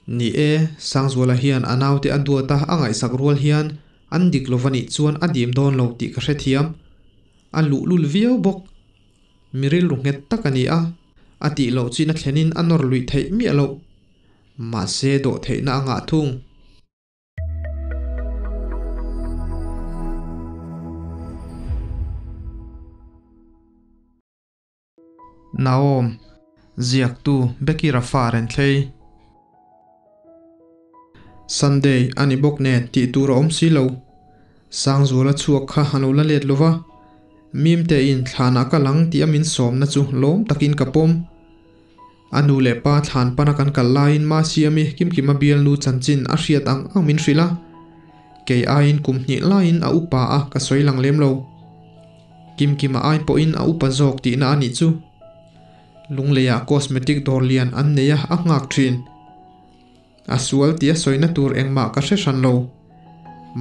Ni e, Sangzuala hian a naute a duat a, a ngaihsak rual hian an dik lo va nih chuan a dim dawn lo tih ka hrethiam. A luhlul viau bawk. Mi rilru nghet tak a ni a, a tih loh chin a thlenin a nawr luih theih miah loh. Mahse dawh theihna a ngah thung. Naom, Ziaktu Becky Rafa Renthlei. Sunday a ni bawk nen tih tur a awm si lo. Sangzuala chhuak kha a lo la let lo va, Mimte in thlanah ka lang tih a min sawmna chu lawm takin ka pawm. A nu leh pa thlan pana kan kal laiin Masiami Kimkima bialnu chanchin a hriat ang ang min hrilh a, kei aiin kum hnih laiin a upa a ka sawi lang lem lo. Kimkima ai pawhin a upa zawk tihna a nih chu. Lungleiah cosmetic dawr lian an nei a, a nghak thin. A sual tih a sawina tur engmah ka hre hran lo.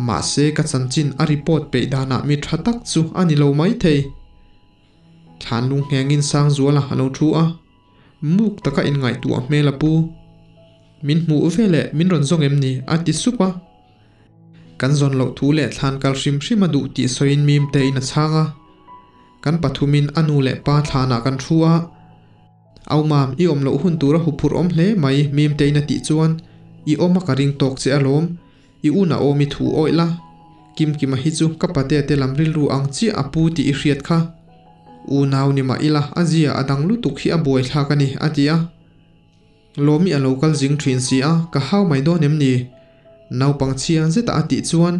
Mahse ka chanchin a report peih danah mi tha tak chu a ni lo maithei. Thlan lung nghengin Sangzuala a lo thu a, muk taka inngaihtuah hmel a pu. Min hmuh ve leh min rawn zawng em ni? a ti sup a. Kan zawn loh thu leh thlan kal hrim hrim a duh tih sawiin mim tein a chhang a. Kan pathumin a nu leh pa thlanah kan thu a. Au mam, i awm loh hun tura huphurh awm hle mai mim tein a tih chuan i awm a ka ring tawk che alawm. I un a awm i thu awih la. Kimkima hi chu ka patea te lam rilru ang chiah a pu tih i hriat kha. Unau ni mah ila a zia a dang lutuk hi a buaithlak a ni, a ti a. Lawmi a lo kal zing thin si a, ka hau mai dawn em ni? Naupang chhia zeta a tih chuan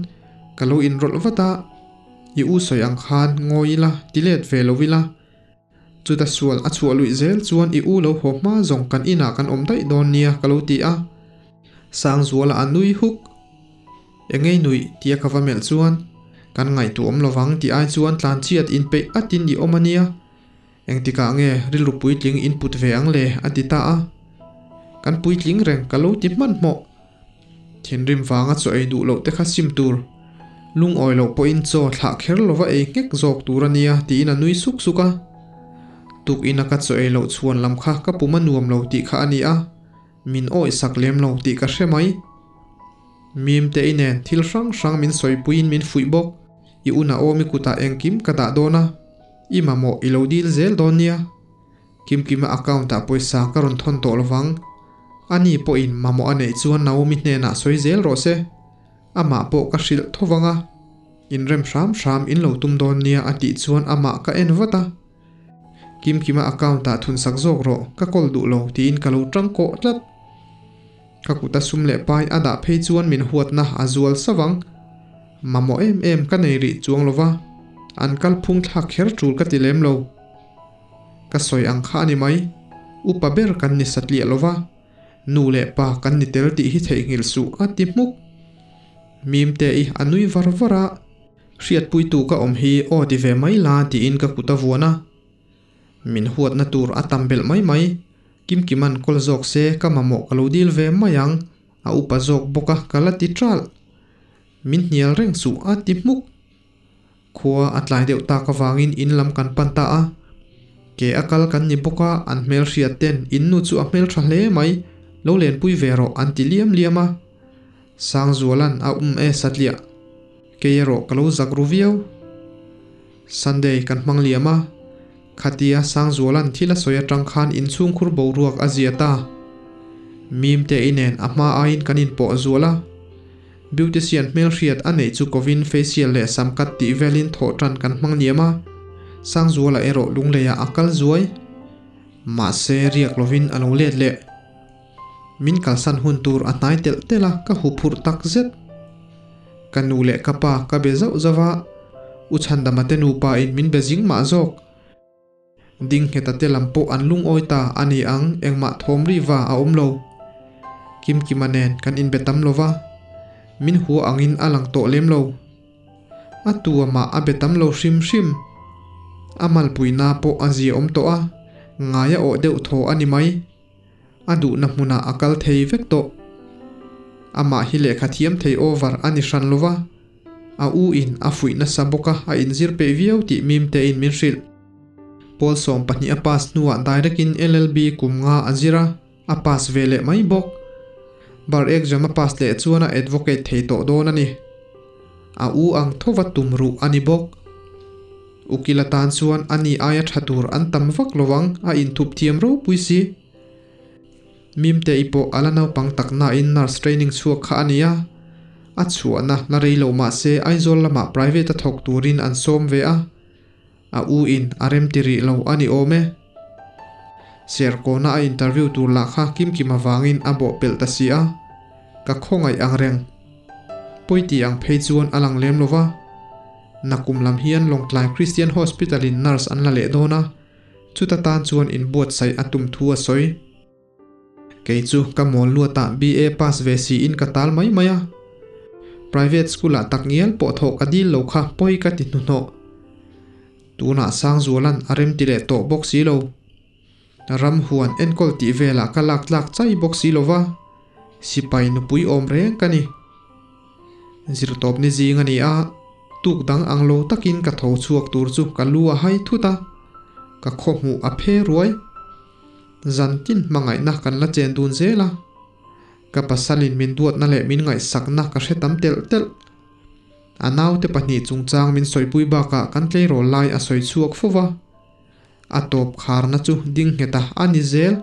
ka lo inrawlh vat a, I u sawi ang khan ngawi ila, ti let ve lo ila. Chuta sual a chhuah luih zel chuan i u lo haw hma zawng kan inah kan awm daih dawn nia ka lo ti a. Sangzuala a nui huk. Engei nuih tia ka va melh chuan kan ngaihtuah awm lovang tih ai chuan tlan chiat inpeih atin i awm a nia. Engtikah nge rilru puitling in put ve ang le a ti ta a. Kan puitling reng ka lo ti hmanhmawh. Thinrim vanga chaw ei duh loh te kha sim tur. Lungawi loh pawhin chaw thlah kher lova ei nghek zawk tur a nia tiin a nui suk suk a. Tukina ka chaw ei loh chhuan lam kha ka pum a nuam lo tih kha a ni a, min awih sak lem lo tih ka hre mai. Mim te i nen thil hrang hrang min sawipuiin min fuih bawk. I una awmi kutah engkim ka dah dawn a, i mamawh i lo dil zel dawn nia. Kimkima account ah pawisa ka rawn thawn tawh lovang. Ani pawhin mamawh a neih chuan Naomi hnenah sawi zel rawh se. Amah pawh ka hrilh tho vang a. Inrem hram hram in lo tum dawn nia a tih chuan amah ka en vat a. Kimkima account ah thun sak zawk rawh, ka call duh lo tiin ka lo tang kawh tlat. Ka kut a sum leh pai a dah phei chuan min huatna a zual savang. Mamawh em em ka nei rih chuang lova, an kalphung thlak kher tul ka ti lem lo. Ka sawi ang kha a ni mai. Upa ber kan ni satliah lo va, nu leh pa kan ni tel tih hi theihnghilh suh a ti hmuk. Mimte i a nui var var a, Hriatpuitu ka awm hi aw ti ve mai la tiin ka kut a vuan a. Min huatna tur a tam belh mai mai. Kimkiman kawl zawk se ka mamawh ka lo dil ve mai ang, a upa zawk bawk a ka la ti ṭalh. Min hnial reng suh a ti hmuk. Khua a tlai deuh tak avangin in lam kan pan ta a. Ke a kal kan ni bawk a, an hmelhriat ten in nu chu a hmeltha hle mai, lo lenpui ve rawh an ti liam liam a. Sangzualan a um e satliah. Kei erawh ka lo zak ru viau. Sunday kan hmang liam a, khatia Sangzualan thil a sawi atang khan inchhungkhur boruak a zia ta. Mimte i nen a hma aiin kan inpawh zual a. Beautician hmelhriat a neih chu kovin facial leh sam cut tih velin thawh tan kan hmang niam a, Sangzuala erawh lungleiah a kal zuai. Mahse riak lovin a lo let leh. Min kalsan hun tur a hnai telh telh a, ka huphurh tak zet. Ka nu leh ka pa ka be zauh zauh a, U Chhandama te nupa in min be zing mah zawk. Ding ngheta te lam pawh an lungawi ta a ni ang, engmah thawm ri va a awm lo. Kimkima nen kan inbe tam lo va, min hua angin a lang tawh lem lo. A tu amah a be tam lo hrim hrim. A malpuina pawh a zia awm tawh a, ngai a awh deuh thaw a ni mai. A duhna hmunah a kal thei vek tawh. Amah hi lehkha thiam thei over a ni hran lo va, a u in a fuih nasa bawk a, a inzir peih viau tih Mimte in min hrilh. Pawl 12 a pass hnuah direct in LLB kum nga a zir a, a pass ve leh mai bawk. Bar exam a pass leh chuan a advocate thei tawh dawn a ni. A u ang thova tum ruh a ni bawk. Ukil atan chuan a ni aia tha tur an tam vak lo ang, a inthup thiam ropui si. Mimte-i pawh a la naupang tak nain nurse training chhuak kha a ni a, a chhuahna la rei lo mah se Aizawl lamah private a thawk turin an sawm ve a, a u in a remti rih lo a ni awm e. Serkawna a interview tur lah kha Kimkim avangin a bawh pelh ta si a, ka khawngaih ang reng. Pawi tih ang phei chuan a lang lem lo va. Nakum lam hian Lawngtlai Christian Hospital in nurse an la leh dawn a, chuta tan chuan inbuatsaih a tum thu a sawi. Kei chu ka mawl luatah BA pass ve siin ka tal mai mai a. Private school ah takngial pawh thawh ka dil lo kha pawi ka ti hnuhnawh. Tunah Sangzuala'n a remti leh tawh bawk si lo. Ram huan enkawl tih velah ka lak tlak chai bawk si lo va, sipai nupui awm reng ka ni. Zirtawpni zing a ni a, tuk dang ang lo takin ka tho chhuak tur chu ka lu a hai thut a, ka khawhmuh a phe ruai. Zan tin hmangaihna kan la chen dun zel a, ka pasalin min duatna leh min ngaihsakna ka hre tam telh telh. A naute pahnih chungchang min sawipui bakah kan tleirawl lai a sawi chhuak fo va, a tawp kharna chu ding nghet a a ni zel.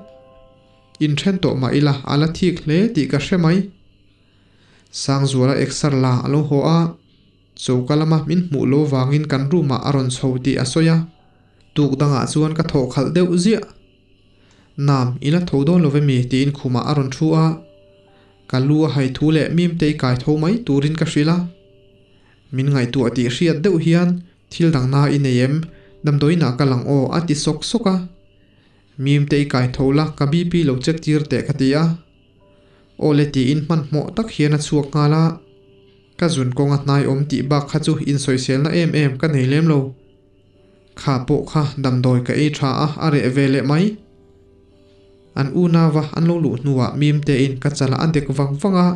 Inthen tawh mah ila a la thik hle tih ka hre mai. Sangzuala exer la a lo haw a, choka lama min hmuh lo vangin kan room ah a rawn chho tih a sawi a, tuk dangah chuan ka thawh khalh deuh ziah. Nam, i la tho dawn lo ve mi? tiin khumah a rawn thu a, ka lu a hai thu leh Mimtei kai tho mai turin ka hrilh a. Min ngaihtuah tih hriat deuh hian thil dang na i nei em? Damdawiinah ka lang aw a ti sawk sawk a. Mimtei kai tho la ka BP lo check tir teh ka ti a. Aw le tiin hmanhmawh tak hian a chhuak nghal a, ka zun kawnga hnai awm tih bak kha chu insawiselna em em ka nei lem lo. Kha pawh kha damdawi ka ei tha a, a reh ve leh mai. An unauva an lo luh hnuah Mimtein ka chalah a dek vang vang a,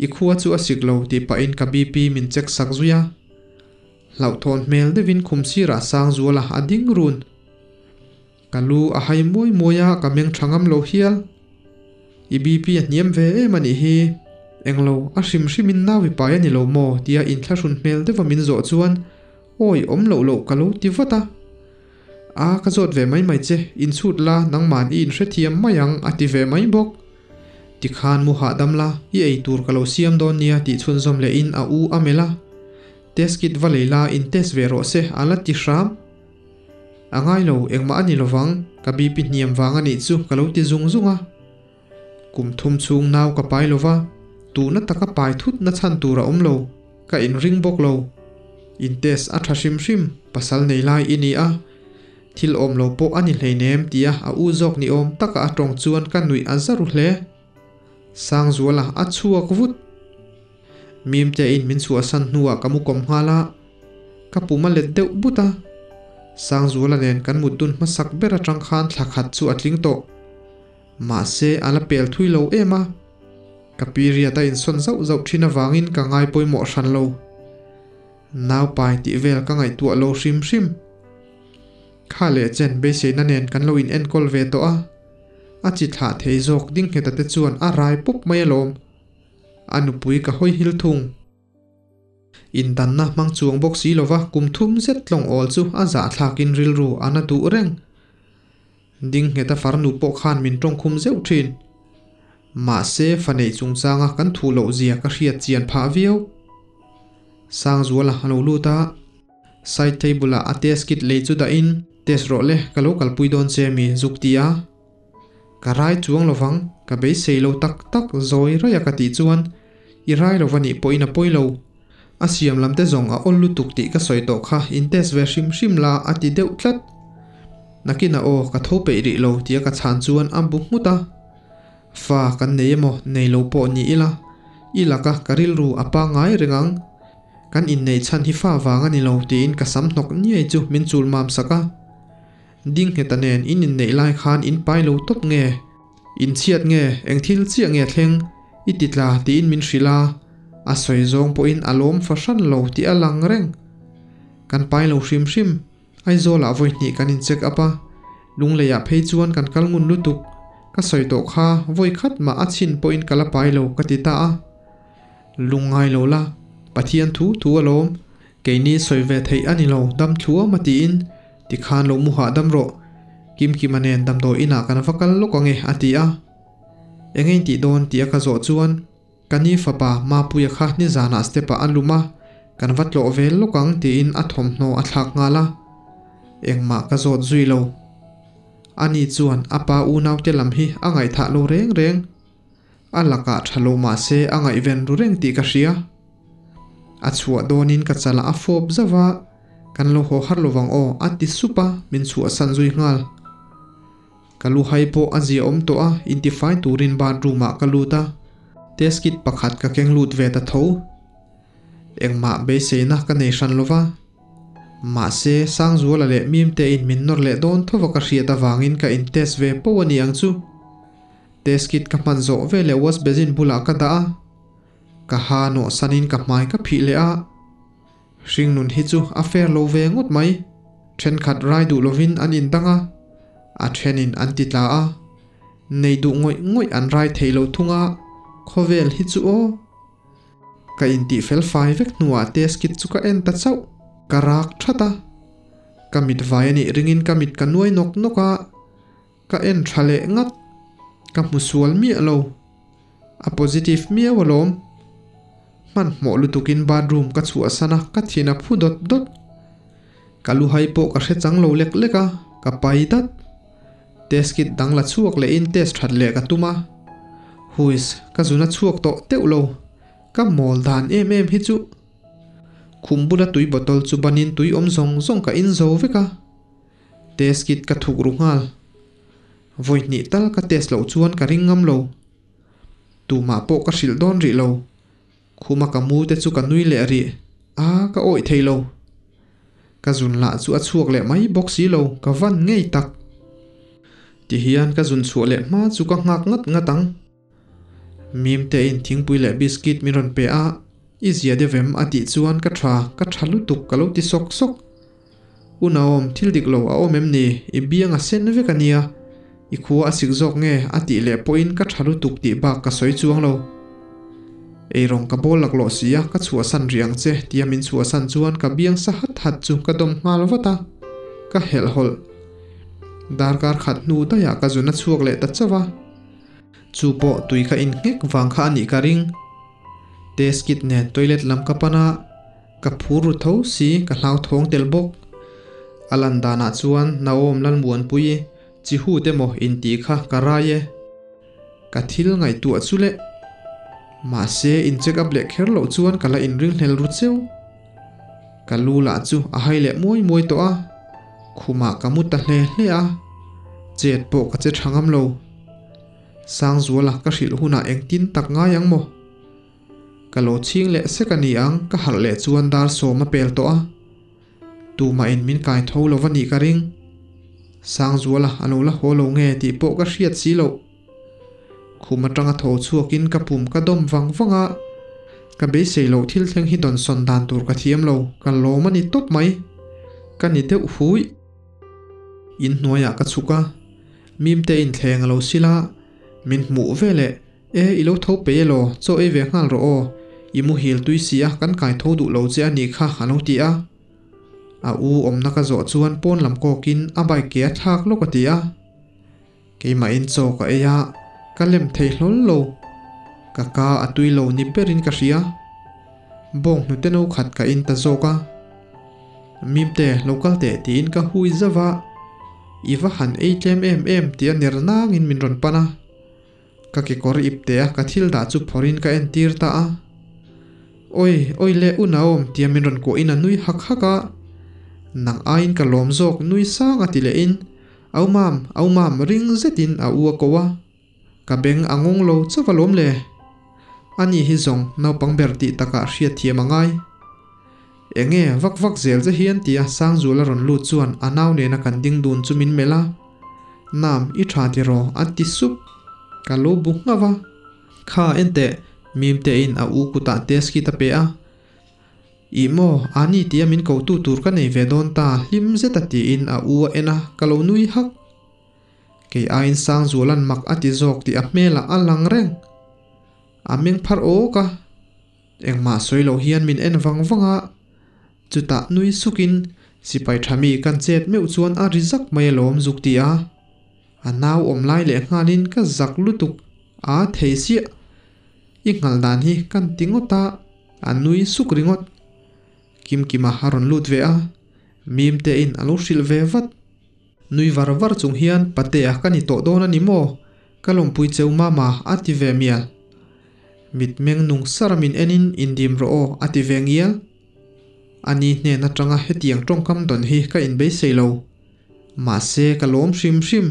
I khua chu a sik lo tih pahin ka BP min check sak zui a. Hlauhthawn hmel deuhin khum sirah Sangzuala a ding run. Ka lu a hai muai muai a, ka meng tha ngam lo hial. I BP a hniam ve em a nih hi. Englo, a hrim hrimin nau i pai a ni lo maw? tia inthlahrun hmel deuha min zawh chuan awi awm loh loh ka lo ti vat a. A, ka zawt ve mai mai che, inchhut la, nangman i inhrethiam mai ang a ti ve mai bawk. Tikhan mu hahdam la, i ei tur ka lo siam dawn nia tih chhunzawm lehin a u a melh a. Test kit va lei la, in test ve rawh se a la ti hram. A ngai lo, engmah a ni lovang, ka BP hniam vang a nih chu ka lo ti zung zung a. Kum thum chhung nau ka pai lova, tuhna taka pai thut na chhan tur a awm lo, ka inring bawk lo. In test a tha hrim hrim, pasal nei lai i ni a, thil awm lo pawh a ni hleinem tia a u zawk ni awm taka a tawng chuan ka nuih a za ru hle. Sangzuala a chhuak vut. Mimtein min chhuahsan hnuah ka mu kawm nghal a. Ka pum a let deuh but a, Sangzuala nen kan mut dun hmasak ber atang khan thla khat chu a tling tawh. Mahse a la pel thui lo em a, ka period a insawn zauh zauh thin avangin ka ngai pawimawh hran lo. Naupai tih vel ka ngaihtuah lo hrim hrim. Kha leh chen beiseina nen kan lo in enkawl ve tawh a, a chi thlah thei zawk ding ngheta te chuan a rai pawp mai alawm. A nupui ka hawi hil thung. Indanna hmang chuang bawk si lova kum thum zet tlawng awl chu a zahthlakin rilru a na duh reng. Ding ngheta farnu pawh khan min tawngkhum zeuh thin. Mahse fa neih chungchanga kan thuh loh zia ka hriat chian phah viau. Sangzuala a lo lut a, side table ah a test kit lei chu dahin, Test rawh le, ka lo kalpui dawn che mi zuk ti a. Ka rai chuang lovang, ka beisei lo tak tak zawi raih a ka tih chuan i rai lo va nih pawhin a pawi lo. A siam lam te zawng a awl lutuk tih ka sawi tawh kha in test ve hrim hrim la a ti deuh tlat. Nakinah aw ka tho peih rih lo tia ka chhan chuan a bu nghut a. Fa kan nei emaw nei lo pawh ni ila, i laka ka rilru a pangngai reng ang. Kan inneih chhan hi fa vang a ni lo tiin ka sam hnawk niai chu min chul mam sak a. Dingheta nen in inneih lai khan in pai lo tawp nge? In chhiat nge? Eng thil chiah nge thleng? I ti tla tiin min hrilh a, a sawi zawng pawhin a lawm fahran lo tih a lang reng. Kan pai lo hrim hrim, Aizawlah vawi hnih kan in check up a, Lungleiah phei chuan kan kal ngun lutuk. Ka sawi tawh kha vawi khat mah a chhin pawhin ka la pai lo ka ti ta a. Lungngai lo la, Pathian thu thu alawm, keini sawi ve theih a ni lo dam thluam a tiin tikhan lo mu hahdam rawh, Kimkima nen damdawi inah kan va kal lawk ange a ti a. Eng in tih dawn tih a ka zawh chuan ka ni fapa Mapuia kha nizanah step ah a lum a, kan va tlawh vel lawk ang tiin a thawmhnaw a thlak nghal a. Engmah ka zawt zui lo. Ani chuan a pa unaute lam hi a ngaihthah lo reng reng. A lakah tha lo mah se a ngaihven ru reng tih ka hria. A chhuah dawnin ka chalah a fawp zauh a, Kan lo haw har lovang aw a ti sup a, min chhuahsan zui nghal. Ka lu hai pawh a zia awm tawh a, intifai turin bathroom ah ka lut a, test kit pakhat ka keng lut ve ta tho. Engmah beiseina ka nei hran lova. Mahse, Sangzuala leh Mimtein min nawr leh dawn thova ka hriat avangin ka in test ve poh a ni ang chu. Test kit ka hman zawh veleh wash basin bulah ka dah a, ka ha nawh sanin ka hmai ka phih leh a. Hringnun hi chu a fair lo ve ngawt mai. Thenkhat rai duh lovin an indang a, a thenin an ti tla a. Nei duh ngawih ngawih an rai thei lo thung a, khawvel hi chu aw. Ka intih fel fai vek hnuah test kit chu ka en ta chauh, ka rak that a. Ka mit vai a nih ringin ka mit ka nuai nawk nawk a, ka en tha leh ngat. Ka hmu sual miah lo. A positive miau alawm. Hmanhmawh lutukin bathroom ka chhuahsan a, ka thin a phu dawt dawt. Ka luhai pawh ka hre chang lo lek lek a, ka pai dat. Test kit dang la chhuak lehin test that leh ka tum a. Huiss, ka zun a chhuak tawh teuh lo. Ka mawl dan em em hi chu. Khum bula tui bottle chu banin tui awm zawng zawng ka in zo vek a. Test kit ka thuk ru nghal. Vawi hnih tal ka test loh chuan ka ring ngam lo. Tumah pawh ka hrilh dawn rih lo. Khuma ka mu te chu ka nui leh rih. A, ka awih thei lo. Ka zun lah chu a chhuak leh mai bawk si lo, ka van ngei tak. Tihian ka zun chhuah leh hma chu ka nghak ngat ngat ang. Mimtein thingpui leh biscuit min rawn pe a, I zia deuh em a tih chuan ka tha, ka tha lutuk ka lo ti sawk sawk. Unaawm, thil dik lo a awm em ni? I biang a sen vek a nia. I khua a sik zawk nge? A tih leh pawhin ka tha lutuk tih bak ka sawi chuang lo. Eirawng ka bawl laklawh si a, ka chhuahsan rih ang che tia min chhuahsan chuan ka biang sa hat hat chu ka dawm nghal vat a, ka helh hawlh. Darkar khat hnu daihah ka zun a chhuak leh ta chauh a. Chu pawh tui ka inngek vang kha a nih ka ring. Test kit nen toilet lam ka pan a. Ka phur ru tho si, ka hlauthawng tel bawk. A lan danah chuan Naom Lalmuanpui chi hu te maw intih kha ka rai e. Ka thil ngaihtuah chu le. Mahse in check up leh kher loh chuan ka la inringhlel ru cheu. Ka lu lah chu a hai leh muai muai tawh a, khumah ka mu ta hle hle a, chet pawh ka che tha ngam lo. Sangzuala ka hrilh hunah engtin tak ngai ang maw? Ka lo chhing leh sek a ni ang, ka harh leh chuan dar sawm a pel tawh a. Tumahin min kai tho lo va nih ka ring. Sangzuala a lo la haw lo nge tih pawh ka hriat si loh. Khum atanga tho chhuakin ka pum ka dawm vang vang a, ka beisei loh thil thleng hi dawnsawn dan tur ka thiam lo, ka lawm a ni tawp mai. Ka ni deuh hui. Inhnuaiah ka chhuk a, Mimte inthleng a lo sil a, min hmuh veleh E, i lo tho pe elaw, chaw ei ve nghal rawh aw, i muhil tui si a, kan kai tho duh lo che a nih kha a lo ti a. A u awmna ka zawh chuan pawn lam kawkin a bike ke a thlak lawk a ti a. Keimahin chaw ka ei a, ka lem thei hlawl lo. Ka ka a tui lo ni berin ka hria. Bawng hnute no khat ka in ta zawk a. Mimte, lo kal teh tiin ka hui zauh a, I va han ei tlem em em tia ner nangin min rawn pan a. Ka kekawr ip teh a ka thil dah chu phawrhin ka entir ta a. Awi, awi le u Naom tia min rawn kuahin a nui hak hak a. Nang aiin ka lawm zawk nui sang a ti lehin, Au mam, au mam ring zetin a u a ko a. Ka beng a ngawng lo chauh a lawm le. Ani hi zawng naupang ber tih takah hriat thiam a ngai. Enge vak vak zel che hian tia Sangzuala rawn lut chuan a nau nena kan ding dun chu min melh a. Nam, i tha tiraw? a ti sup. Ka lo bu nghauh a. Kha enteh, Mimtein a u kutah test kit a pe a. Ih maw, ani tia min ko tu tur ka nei ve dawn ta hlim zet a tiin a u a en a, ka lo nui hak. Kei aiin Sangzuala'n mak a ti zawk tih a hmelah a lang reng. A meng phar awk a, engmah sawi loh hian min en vang vang a, chutah nui sukin sipai tha mi kan chet meuh chuan a ri zak mai alawm zuk ti a. A nau awm lai leh nghalin ka zak lutuk a thei siah. I nghal dan hi kan ti ngawt a, a nui suk ringawt. Kimkima a rawn lut ve a, Mimtein a lo hrilh ve vat. Nui var var chung hian Patea ka ni tawh dawn a ni maw? Ka lawmpui cheu mama a ti ve mial. Mitmeng nung sara min enin indim rawh aw a ti ve ngial. Ani hnen atanga hetiang tawngkam dawn hi ka inbeisei lo. Mahse ka lawm hrim hrim.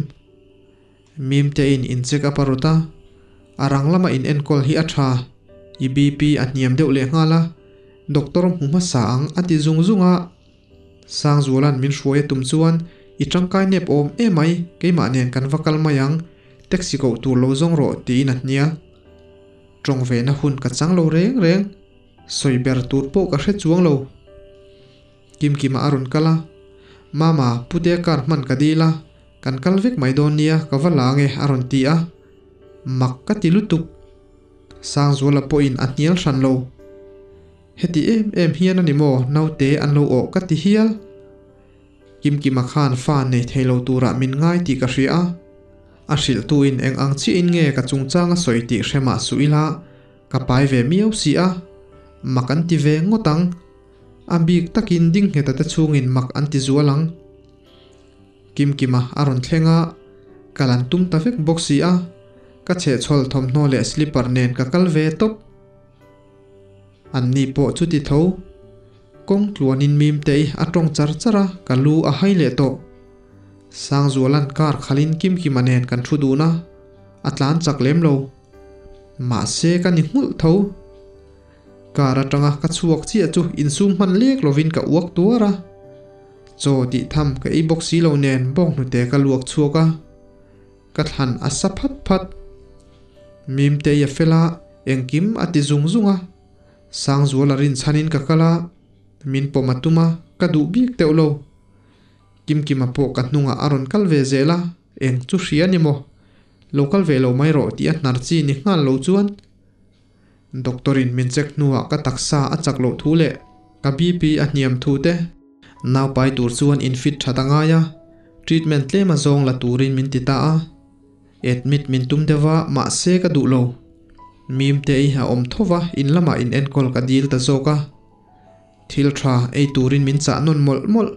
Mimtein in check up a rawt a, a rang lama in enkawl hi a tha. I BP a hniam deuh leh nghal a, doctor hmu hmasa ang a ti zung zung a. Sangzuala'n min hruai a tum chuan, I tangkai nep awm emai, keimah nen kan va kal mai ang, taxi koh tur lo zawng rawh tiin a hnial. Tawng ve na hun ka chang lo reng reng, sawi ber tur pawh ka hre chuang lo. Kimkima a rawn kal a, Mama, Putea car hman ka dil a, kan kal vek mai dawn nia, ka va la ange a rawn ti a. Mak ka ti lutuk. Sangzuala pawhin a hnial hran lo. Heti em em hian a ni maw naute an lo awh ka ti hial. Kimkima khan fa nei thei lo turah min ngai tih ka hria a, a hrilhtuin eng ang chiahin nge ka chungchang a sawi tih hre mah suh ila ka pai ve miau si a, mak an ti ve ngawt ang. A bik takin ding ngheta te chhungin mak an ti zual ang. Kimkima a rawn thleng a, kal an tum ta vek bawk si a, ka chhehchhawl thawmhnaw leh slipper nen ka kal ve tawp. Anni pawh chuti tho. Kawng tluanin Mimtei a tawng char char a, ka lu a hai leh tawh. Sangzuala'n car khalhin Kimkima nen kan thu dun a, a tlan chak lem lo. Mahse ka ni nghulh tho. Car atanga ka chhuak chiah chu insum hman lek lovin ka uak tuar a. Chaw tih tham ka ei bawk si lo nen bawnghnute ka luak chhuak a. Ka thlan a sa phat phat. Mimtei a fel a, engkim a ti zung zung a. Sangzuala rinchhanin ka kal a, min pawm a tum a, ka duh bik teuh lo. Kimkima pawh ka hnungah a rawn kal ve zel a, eng chu hria ni maw? Lo kal ve lo mai rawh tih a hnar chi ni nghal lo chuan. Doctor in min check hnuah ka taksa a chak loh thu leh ka BP a hniam thu te. Naupai tur chuan in fit that a ngai a, treatment tlem a zawng la turin min ti ta a. Admit min tum deuh a, mahse ka duh lo. Mimte i a awm tho va, in lamah in enkawl ka dil ta zawk a. Thil tha ei turin min chah nawn mawlh mawlh.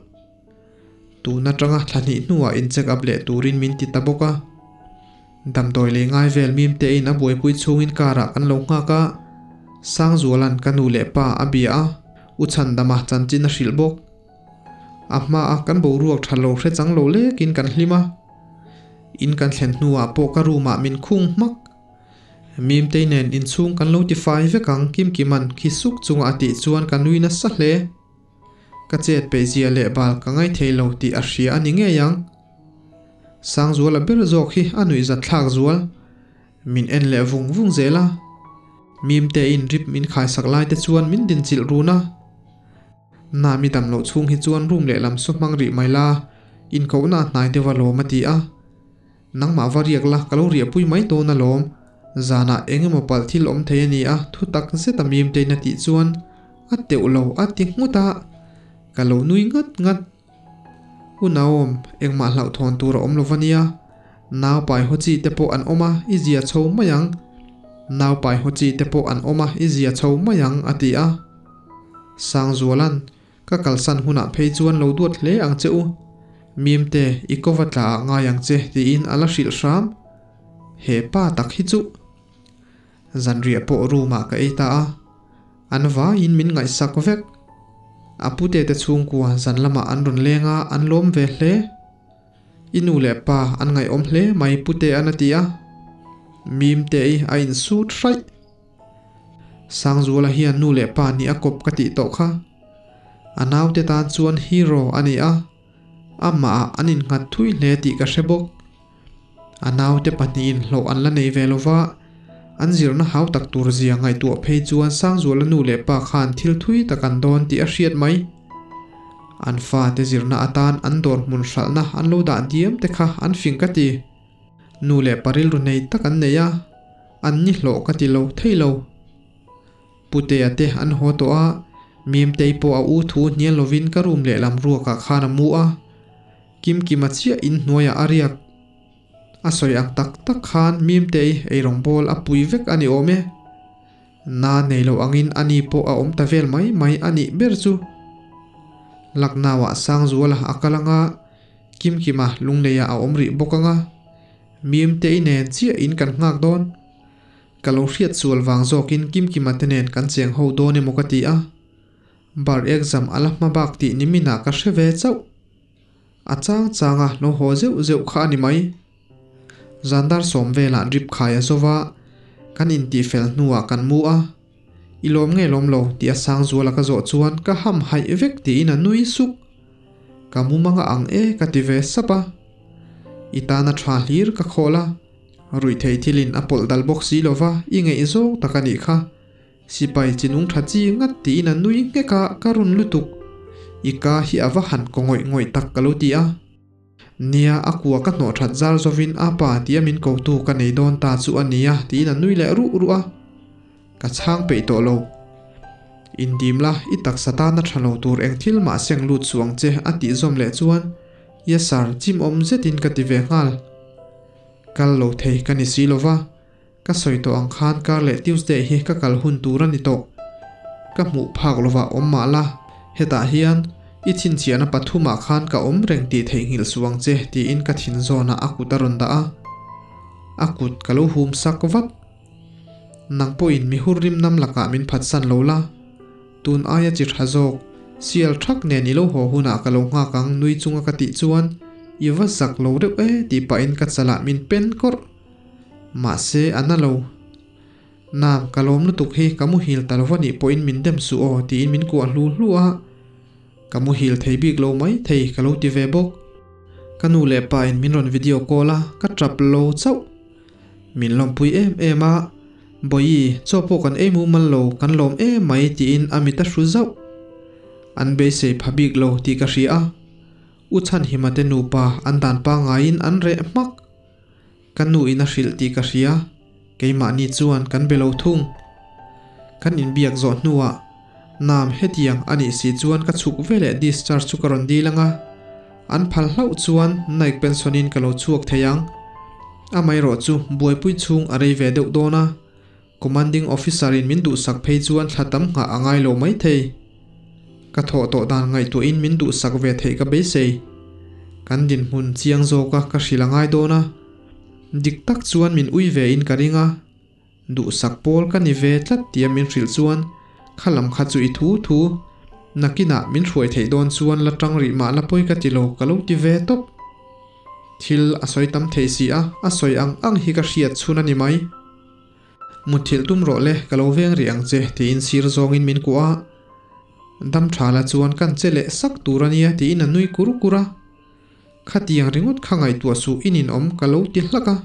Tun atanga thla hnih hnuah in check up leh turin min ti ta bawk a. Damdawi lei ngai vel mimte in a buaipui chhungin car ah kan lo nghak a, Sangzuala'n ka nu leh pa a bia a, U Chhandama chanchin a hrilh bawk. A hmaa kan boruak tha lo hre chang lo lekin kan hlim a. In kan thlen hnuah pawh ka room ah min khung hmak. Mimtei nen inchhung kan lo ti fai vek ang Kimkima'n khi suk chunga a tih chuan ka nui nasa hle. Ka chet peih zia leh bal ka ngaithei lo tih a hria a ni ngei ang. Sangzuala ber zawk hi a nuihzat thlak zual. Min en leh vung vung zel a. Mimtein rip min khaisak lai te chuan min dinchilh run a. Na mi dam loh chhung hi chuan room lehlam saw hmang rih mai la, inkohna a hnai deuh alawm a ti a. Nangmah va riak la, ka lo riahpui mai dawn alawm. Zanah eng emaw palh thil awm thei a ni a, thu tak zet a Mimtein a tih chuan a teuh lo a ti nghut a. Ka lo nui ngat ngat. U Naom, engmah hlauhthawn tur a awm lo va nia. Nau pai haw chi te pawh an awm a, i zia chho mai ang. Nau pai haw chi te pawh an awm a, i zia chho mai ang, a ti a. Sangzuala'n, Ka kalsan hunah phei chuan lo duat hle ang che u. Mimte, i kova tla ah ngai ang che, tiin a la hrilh hram. He pa tak hi chuh! Zanriah pawh room ah ka ei ta a, an vaiin min ngaihsak vek. A pute te chhungkua zan lamah an rawn leng a, an lawm ve hle. I nu leh pa an ngaihawm hle mai pute an a ti a, Mimte i a insut hraih. Sangzuala hian nu leh pa nih a kawp ka tih tawh kha. A naute tan chuan hero a ni a, amah ah an innghat thui hle tih ka hre bawk. A naute pahnihin hlawh an la nei ve lo va, an zirna hau tak tur zia ngaihtuah phei chuan Sangzuala nu leh pa khan thil thui tak an dawn tih a hriat mai. An fate zirna atan an dawr hmun hralhna an lo dah diam te kha an fing ka ti. Nu leh pa rilru nei tak an nei a, an ni hlawh ka ti lo thei lo. Putea te an haw tawh a, Mimtei pawh a u thu hnial lovin ka room lehlam ruakah khan a mu a, Kimkima chiah inhnuaiah a riak. A sawi ang tak tak khan Mimtei eirawngbawl a pui vek a ni awm e. Na nei lo angin ani pawh a awm ta vel mai mai a nih ber chu. Lucknow-ah Sangzuala a kal anga, Kimkima Lungleiah a awm rih bawk anga, Mimtei nen chiah in kan nghak dawn. Ka lo hriat sual vang zawkin Kimkima te nen kan cheng ho dawn emaw ka ti a. Bar exam a la hma bak tih niminah ka hre ve chauh. A chang changa lo haw zeuh zeuh kha a ni mai. Zandar sawm velah drip khai a zova, kan intihfel hnuah kan mu a. I lawm nge lawm lo tih a sang zuala ka zawh chuan ka ham haih vek tiin a nui suk. Ka mu manga ang e ka ti ve sap a. I tana tha hlir ka khawl a. Ruihtheih thilin a pawlh dal bawk si lova i ngeih zawng tak a nih kha. Sipai chi nung tha chi ngat tiin a nui nghek a ka run lutuk. I ka hi a va han kaw ngawih ngawih tak ka lo ti a. Nia, a kua ka hnawh that zar zovin a pa tia min kotu ka nei dawn ta chu a nia tiin a nui leh ruh ruh a. Ka chhang peih tawh lo. Indim la, i taksa tana tha lo tur eng thil mah seng lut suh ang che a tih zawm leh chuan Yes sir chim awm zetin ka ti ve nghal. Kal lo thei ka ni si lova, ka sawi tawh ang khan kar leh Tuesday hi ka kal hun tur a ni tawh. Ka hmuh phak lovah awm mah la, hetah hian i chhinchhiahna pathumah khan ka awm reng tih theihnghilh suh ang che tiin ka thin zawnah a kut a rawn dah a. A kut ka lo hum sak vat. Nang pawhin mi hur rim nam lakah min phatsan lo la, tun aia chi tha zawk, sial thak nen i lo haw hunah ka lo nghak ang nui chunga ka tih chuan i va zak lo reuh e tih pahin ka chalah min pen kawrh. Mahse a na lo. Nam, ka lawm lutuk hi ka muhil ta lo va nih pawhin min dem suh aw tiin min kuah hlu hlu a. Ka muhil thei bik lo mai thei ka lo ti ve bawk. Ka nu leh pa in min rawn video call a, ka tap lo chauh. Min lawmpui em em a, Bawihi, chaw pawh kan ei mumal lo, kan lawm em mai tiin a mit a hru zauh. An beisei pha bik lo tih ka hria a, U Chhanhima te nupa an dan pangaiin an reh hmak. Ka nu in a hrilh tih ka hria, keimahni chuan kan be lo thung. Kan inbiak zawh hnuah, Nam hetiang a nih si chuan ka chhuk veleh discharge chu ka rawn dil ang a, an phal hlauh chuan Naik pension in ka lo chhuak thei ang. Amaherawh chu buaipui chhung a rei ve deuh dawn a, Commanding Officer in min duhsak phei chuan thla tam nghah a ngai lo mai thei. Ka thawh tawh dan ngaihtuahin min duhsak ve theih ka beisei. Kan dinhmun chiang zawka ka hrilh a ngai dawn a, dik tak chuan min ui ve in ka ring a. Duhsak pawl ka ni ve tlat tia min hrilh chuan kha lam kha chu i thu thu, nakinah min hruai theih dawn chuan la tang rih mah la pawi ka ti lo ka lo ti ve tawp. Thil a sawi tam thei si a, a sawi ang ang hi ka hriat chhun a ni mai. Mutthilh tum rawh le, ka lo veng rih ang che tiin sir zawngin min kuah a. Dam tha la chuan kan che leh sak tur a nia tiin a nui kur kur a. Khatiang ringawt kha ngaihtuah suh i ninawm ka lo ti hlak a.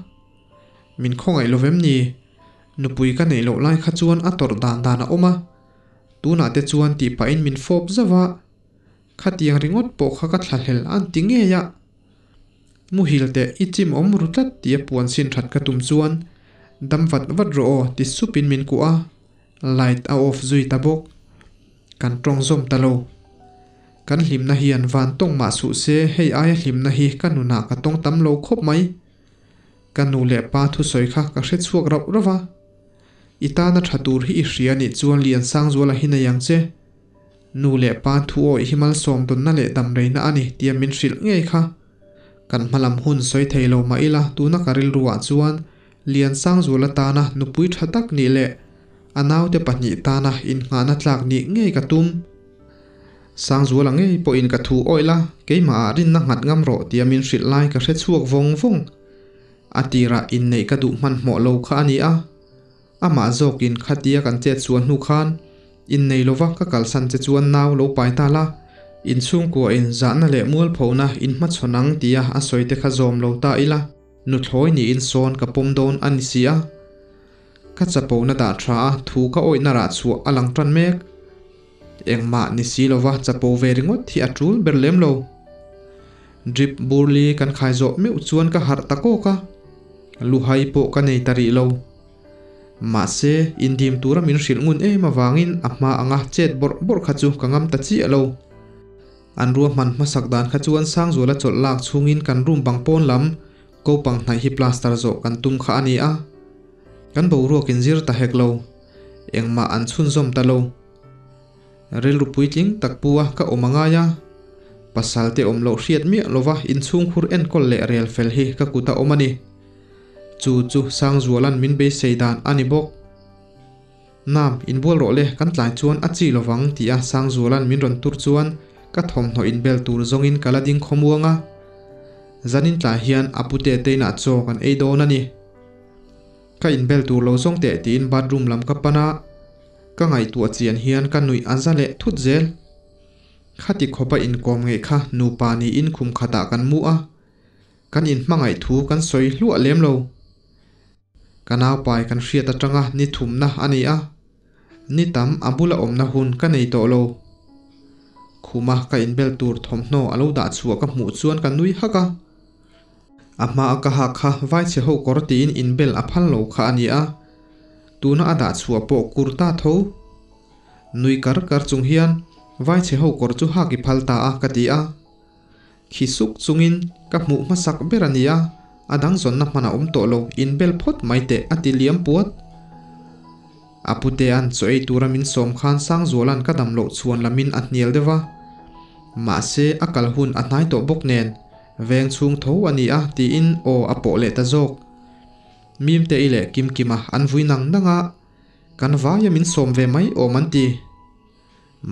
Min khawngaih lo vem ni? Nupui ka neih loh lai kha chuan a tawrh dan dan a awm a, tunah te chuan tih pahin min fawp zauh a, khatiang ringawt pawh kha ka thlahlel a an ti ngei a. Muhil teh i chim awm ru tlat tia puan sin that ka tum chuan dam vat vat rawh aw ti supin min kuah a, light a off zui ta bawk. Kan tawng zawm ta lo. Kan hlimna hian van tawng mah suh se hei aia hlimna hi ka nunah ka tawng tam lo khawp mai. Ka nu leh pa thusawi kha ka hre chhuak rauh rauh a. I tana tha tur hi i hria nih chuan Liansangzuala hi nei ang che. Nu leh pa thu awih hi malsawm dunna leh damreina a ni tia min hrilh ngei kha. Kan hmalam hun sawi thei lo mah ila tuna ka rilruah chuan Liansangzuala tana nupui tha tak nih leh a naute pahnih tana innghahna tlak nih ngei ka tum. Sangzuala ngei pawhin ka thu awih la, keimahah rinna nghat ngam rawh tia min hrilh lai ka hre chhuak vawng vawng. A tirah inneih ka duh hmanhmawh lo kha a ni a, amah zawkin khatia kan chet sual hnu khan innei lova ka kalsan che chuan nau lo pai ta la, inchhungkua in zahna leh mualphona in hmachhawn ang tia a sawi te kha zawm lo ta ila, nuthlawi niin sawn ka pawm dawn a ni si a. Ka chapona dah tha a, thu ka awihna rah chhuah a lang tan mek. Engmah ni si lova chapo ve ringawt hi a tul ber lem lo. Drip burli kan khai zawh meuh chuan ka harh ta kawk a. Luhai pawh ka nei ta rih lo. Mahse, indim tura min hrilh ngun em avangin a hma anga chet bawrh bawrh kha chu ka ngam ta chiah lo. An ruahman hmasak dan kha chuan Sangzuala chawlh lak chhungin kan room bang pawn lam ko pang hnaih hi plaster zawh kan tum kha a ni a. Kan boruak in zir ta hek lo. Engmah an chhunzawm ta lo. Rilru puitling tak pu a ka awm a ngai a. Pasal te awm loh hriat miah lova inchhungkhur enkawl leh rel fel hi ka kut a awm a ni. Chu chu Sangzuala'n min beisei dan a ni bawk. Nam, inbual rawh le, kan tlai chuan a chi lovang ti a Sangzuala'n min rawn tur chuan ka thawmhnaw inbel tur zawngin ka la ding khawmuang a. Zanin tlai hian a pute te inah chaw kan ei dawn a ni. Ka inbel tur lo zawng teh tiin bathroom lam ka pan a, ka ngaihtuah chian hian ka nuih a za leh thut zel. Khati khawpa inkawm ngeih kha nupa niin khum khatah kan mu a, kan inhmangaih thu kan sawi hluah lem lo. Ka naupai kan hriat atanga ni thumna a ni a, ni tam a bula awmna hun ka nei tawh lo. Khuma ka inbel tur thawmhnaw a lo dah chhuah ka hmuh chuan ka nui hak a. A hmaa ka hak kha vaichhe ho kawr tiin inbel a phal lo kha a ni a, tuna a dah chhuah pawh kur ta tho. Nui kar kar chung hian vaichhe ho kawr chu hak i phal ta a ka ti a. Khi suk chungin ka hmuh hmasak ber a ni a, a dang zawnna hman a awm tawh lo, inbel phawt mai teh a ti liam puat. A putea'n chaw ei tura min sawm khan Sangzuala'n ka dam loh chhuan lamin a hnial deuh a. Mahse a kal hun a hnai tawh bawk nen, veng chhung tho a ni a tiin aw a pawh leh ta zawk. Mimte-i leh Kimkima an vui nang nang a, kan vaia min sawm ve mai awm an ti.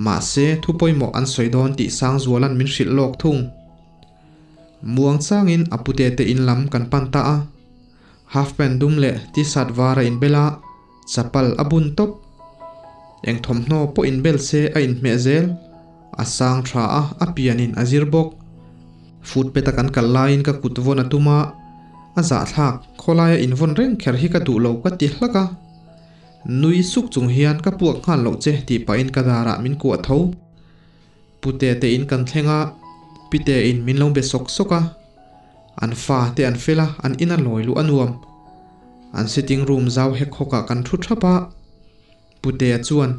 Mahse thu pawimawh an sawi dawn tih Sangzuala'n min hrilh lawk thung. Muang changin a pute te in lam kan pan ta a. Half pant dum leh t-shirt var a inbel a, chapal a bun tawp. Eng thawmhnaw pawh inbel se a inhmeh zel. A sang tha a, a pianin a zir bawk. Footpath a kan kal laiin ka kut vawn a tum a, a zahthlak, khawlaia invawn reng kher hi ka duh lo ka ti hlak a. Nui suk chung hian ka puak nghal loh che tih pahin ka darah min kuah tho. Pute te in kan thleng a, Pite in min lo be sawk sawk a. An fa te an fel a, an in a lawi luh a nuam. An sitting room zau hek hawkah kan thu thap a. Putea chuan,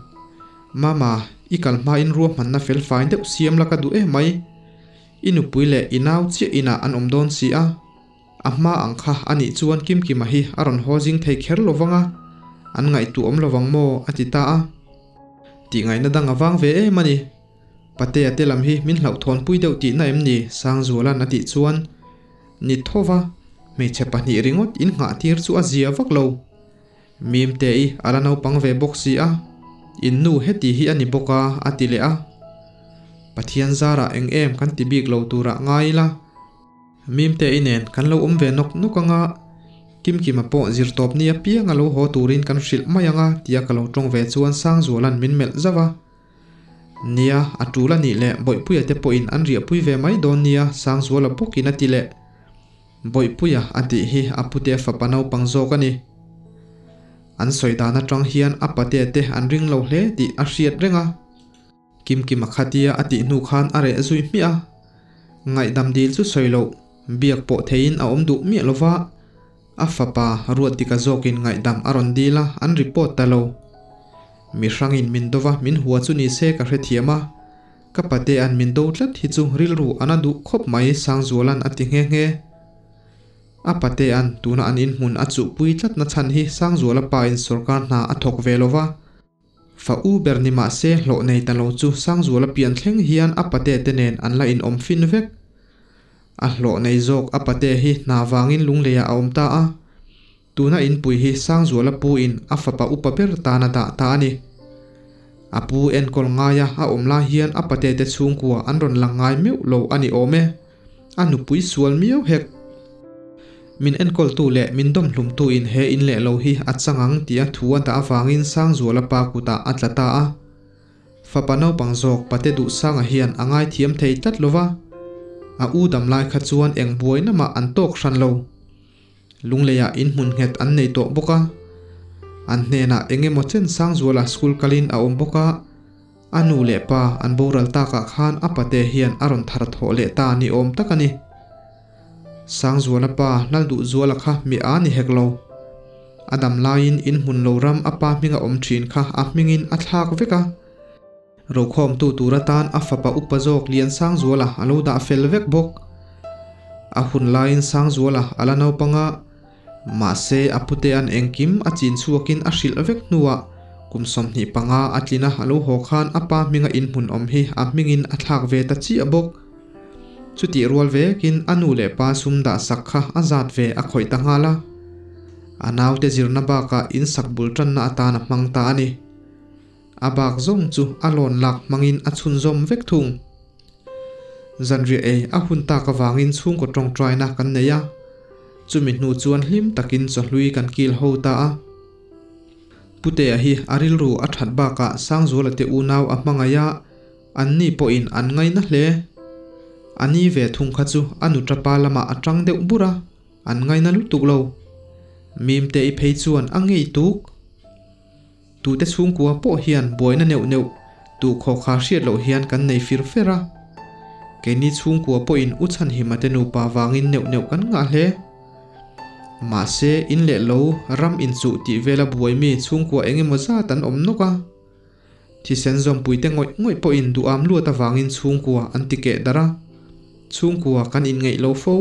Mama, i kal hmain ruahmanna fel fai deuh siam la ka duh em mai. I nupui leh i nau chiah inah an awm dawn si a. A hma ang kha a nih chuan Kimkima hi a rawn haw zing thei kher lo vang a, an ngaihtuah awm lo vang maw? a ti ta a. Tihngaihna dang a vang ve em a ni. Patea te lam hi min hlauhthawnpui deuh tihna em ni? Sangzuala'n a tih chuan ni tho va, hmeichhe pahnih ringawt in nghah tir chu a zia vak lo. Mimte-i a la naupang ve bawk si a, in nu heti hi a ni bawk a, a ti leh a. Pathian zarah eng em kan ti bik lo turah ngai ila. Mimte-i nen kan lo awm ve nawk nawk anga, Kimkima pawh zirtawp ni apiang a lo haw turin kan hrilh mai anga tia ka lo tawng ve chuan Sangzuala'n min melh zauh a. Nia, a tul a nih leh Bawihpuia te pawhin an riahpui ve mai dawn nia Sangzuala bawkin a ti leh. Bawihpuia a tih hi a pute fapa naupang zawk a ni. An sawi dan atang hian a pate te an ring lo hle tih a hriat reng a. Kimkima khatia a tih hnu khan a reh zui hmiah a, ngaihdam dil chu sawi loh, biak pawh theiin a awm duh miah lova, a fapa Ruatdika zawkin ngaihdam a rawn dil a, an report ta lo. Mi hrangin min dova min hua chu ni se ka hrethiam a, ka patea'n min do tlat hi chu rilru a na duh khawp mai Sangzuala'n a ti nghe nghe. A patea'n tuna an inhmun a chuhpui tlatna chhan hi Sangzuala pa in sawrkar hna a thawk ve lova, Fa u ber ni mah se hlawh nei ta lo chu Sangzuala pian thleng hian a pate te nen an la inawm fin vek. A hlawh nei zawk a pate hi hna vangin lungleiah a awm ta a. Tuna inpui hi Sangzuala pu in a fapa upa ber tan a dah ta a ni. A pu enkawl ngaia a awm lai hian a pate te chhungkua an rawn lang ngai meuh lo a ni awm e. A nupui sual miau hek. Min enkawltu leh min dawmhlumtu in he in leh lo hi a chang ang tia thu a dah avangin Sangzuala pa kutah a tla ta a. Fapa naupang zawk Pate Duhsanga hian a ngaithiam thei tlat lo va, a u dam lai kha chuan eng buaina mah an tawk hran lo. Lungleiah in hmun nghet an nei tawh bawk a. An hnenah eng emaw chen Sangzuala school kalin a awm bawk a. A nu leh pa an boral takah khan a pate hian a rawn thar thawh leh ta ni awm tak a ni. Sangzuala pa Lalduhzuala kha mi a ni hek lo. A dam laiin in hmun lo ram a pa hminga awm thin kha a hmingin a thlak vek a. Rokhawmtu tur atan a fapa upa zawk Liansangzuala a lo dah fel vek bawk. A hun laiin Sangzuala a la naupang a, mahse a putea'n engkim a chin chhuakin a hrilh vek hnuah kum 25 a tlina a lo haw khan a pa hminga inhmun awm hi a hmingin a thlak ve ta chiah bawk. Chutih rual vekin a nu leh pa sum dah sak kha a zat ve a khawih ta nghal a. A naute zirna bakah in sak bul tanna atan a hmang ta a ni. A bak zawng chu a lawn lak hmangin a chhunzawm vek thung. Zanriah ei a hun tak avangin chhungkaw tawngtaina kan nei a, chumi hnu chuan hlim takin chawhlui kan kil ho ta a. Putea hi a rilru a that bakah Sangzuala te unau a hmangaih a, anni pawhin an ngaina hle. A ni ve thung kha chu a nu tapa lamah a tang deuh bur a, an ngaina lutuk lo. Mimte i phei chuan a ngei tuk. Tute chhungkua pawh hian buaina neuh neuh tu khawkha hriat loh hian kan nei fir fer a. Keini chhungkua pawhin u Chhanhima te nupa vangin neuh neuh kan ngah hle. Mahse, in leh lo ram inchuh tih vela buai mi chhungkua eng emaw zat an awm nawk a. Thisen zawmpuite ngawih ngawih pawhin duham luat avangin chhungkua an ti keh darh a. Chhungkua kan inngeih lo fo.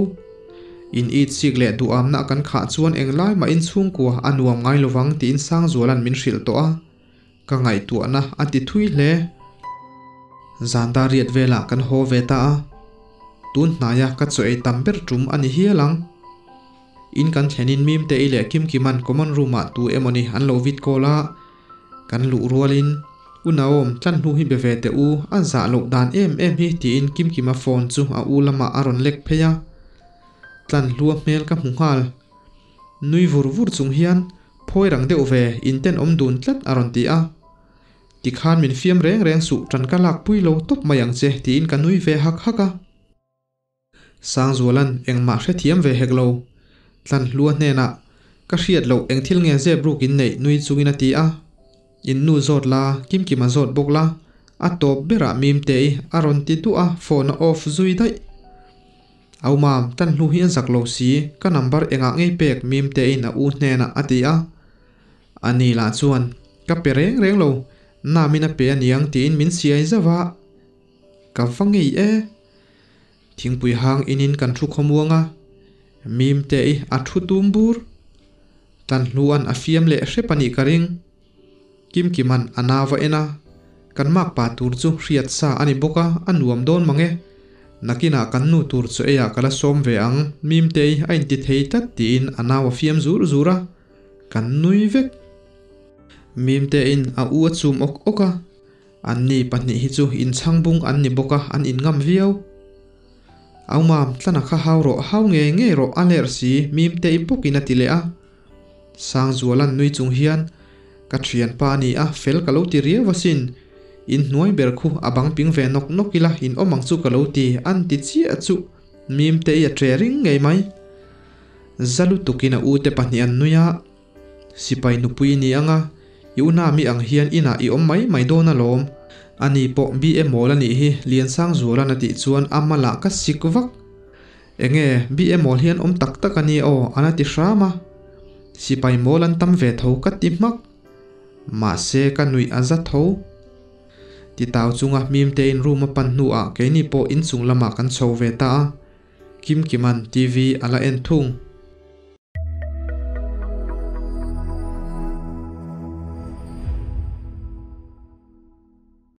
In it sik leh duhamna kan khah chuan englai mahin chhungkua a nuam ngai lovang tiin Sangzuala'n min hrilh tawh a. Ka ngaihtuahna a ti thui hle. Zan dar riat velah kan haw ve ta a. Tun hnaia ka chaw ei tam ber tum a ni hial ang. In kan thlenin Mimtei leh Kimkima'n common room-ah tu emawni an lo vit kawl a. Kan luh rualin, U Naom, tlan hnu hi be ve teh u, a zah loh dan em em hi tiin Kimkima phone chu a u lamah a rawn lek phei a. Tlan hlua hmel ka hmu nghal. Nui vur vur chung hian, Phawi rang deuh ve, in tenawm dun tlat a rawn ti a. Tikhan min fiam reng reng suh, ṭan ka lak pui lo tawp mai ang che tiin ka nui ve hak hak a. Sangzuala'n engmah hrethiam ve hek lo. Tlanhlua hnenah, Ka hriat loh eng thil nge zep ruk in neih nui chungin a ti a. In nu zawt la, Kimkima zawt bawk la, a tawp berah Mimtei a rawn ti duah a, phone a off zui daih. Au mam, Tlanhlu hi a zak lo si, ka number engah ngei pek Mimteiin a u hnenah a ti a. Ani lah chuan, Ka pe reng reng lo, namin a pe aniang tiin min siai zauh a. Ka va ngei e. Thingpui hang inin kan thu khawmuang a, Mimte i a thu tum bur. Tlanhluan a fiam leh hrep a nih ka ring. Kimkiman a nau va en a, kan mak pa tur chu hriat sa a ni bawk a, a nuam dawn mang e. Nakinah kan nu tur chu eiah ka la sawm ve ang, Mimte i a inti thei tlat tiin a nau a fiam zur zur a, kan nui vek. Mimte in a u a chum awk awk a. Anni pahnih hi chu inchhangbung an ni bawk a, an inngam viau. Au mam, tlana kha hau rawh, hau ngei ngei rawh, a lerh si, Mimte i bawkin a ti leh a. Sangzuala'n nui chung hian, Ka thianpa a ni a, fel ka lo ti riau asin. In hnuai ber khu a bang ping ve nawk nawk ila, in awm ang chu ka lo ti, an ti chiah chu Mimte i a tre ring ngei mai. Za lutukin a ute pahnih an nui a. Sipai nupui i ni ang a, i una mi ang hian inah i awm mai mai dawn alawm. Ani pawh BA mawl a nih hi, Liansangzuala'n a tih chuan a malah ka sik vak. Enge, BA mawl hi an awm tak tak a ni aw, an a ti hram a. Sipai mawl an tam ve tho ka ti hmak. Mahse ka nuih a za tho. Titau chunga Mimtein room a pan hnuah keini pawh inchung lamah kan chho ve ta a. Kimkima'n TV a la en thung.